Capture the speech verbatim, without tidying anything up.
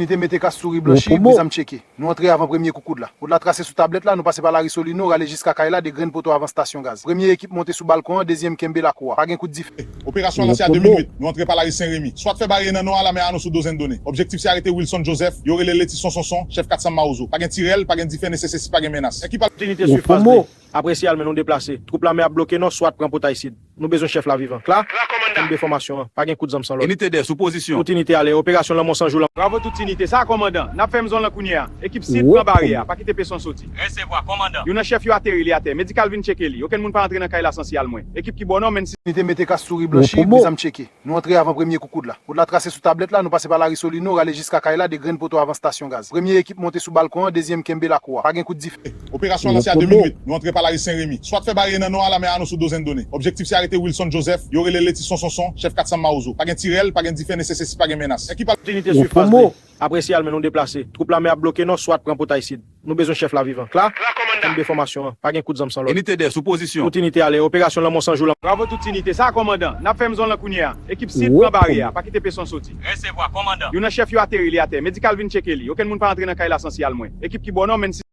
Inite mete kas sou ri blanchi, gri zam tcheke. Nou antre avan premye kou koud la. Koud la trase sou tablèt la, nou pase pa lari Solino, rale jiska kay la, de grenn poto avan stasyon gaz. Premye ekip monte sou balkon an, dezyèm kenbe lakou a. Pa gen kout dife. Operasyon an lanse a de minit. Nou antre pa lari Sen Remi. Swat fè baryè nan non a, lame a nou sou dozen done. Objektif se arete Wilson Joseph, yo rele l Letison Sonson, chèf kat San Mawozo. Pa gen tirèl, pa gen dife, nesesè si pa gen menas. Ekip al. Tout inite swiv faz de. Apre siyal men nou deplase. Twoup lame ap bloke nò, swat pran potay sid. Nou bezwen chèf la vivan. Kla? Kla, kòmandan. Kenbe fòmasyon an. Pa gen kout zam san lòd. Inite de, sou pozisyon. Tout inite ale. Operasyon lanmò san jou la. Bravo tout inite. Sa a, kòmandan. N ap fèmen zòn lan kounye a. Ekip sid, pran baryè a. Pa kite peson soti. Resevwa, kòmandan. Youn nan chèf yo ateri, li atè. Medikal vin tcheke li. Okenn moun pa antre nan kay la san siyal mwen. Ekip ki bò nò, menm si. Inite mete kas sou ri blanchi, gri zam tcheke. Nou antre avan premye kou koud la. Koud la trase sou tablèt la, nou pase pa lari Solino, rale jiska kay la, de grenn poto avan stasyon gaz. Premye ekip monte sou balkon an, dezyèm kenbe lakou a. Pa gen kout dife. Operasyon an lanse a de minit. Nou antre pa lari Sen Remi. Swat fè baryè nan non a, lame a nou sou dozen done. Objektif se arete Wilson Joseph, yo rele l Letison Sonson, chèf kat San Mawozo. Pa gen tirèl, pa gen dife, nesesè si pa gen menas. Ekip al. Tout inite swiv faz de. Apre siyal men nou deplase. Twoup lame ap bloke nò, swat pran potay sid. Nou bezwen chèf la vivan. Kla? Kla, kòmandan. Kenbe fòmasyon an. Pa gen kout zam san lòd. Inite de, sou pozisyon. Tout inite ale. Operasyon lanmò san jou la. Bravo tout inite. Sa a, kòmandan. N ap fèmen zòn lan kounye a. Ekip sid, pran baryè a. Pa kite peson soti. Resevwa, kòmandan. Youn nan chèf yo ateri, li atè. Medikal vin tcheke li. Okenn moun pa antre nan kay la san siyal mwen. Ekip ki bò nò, menm si.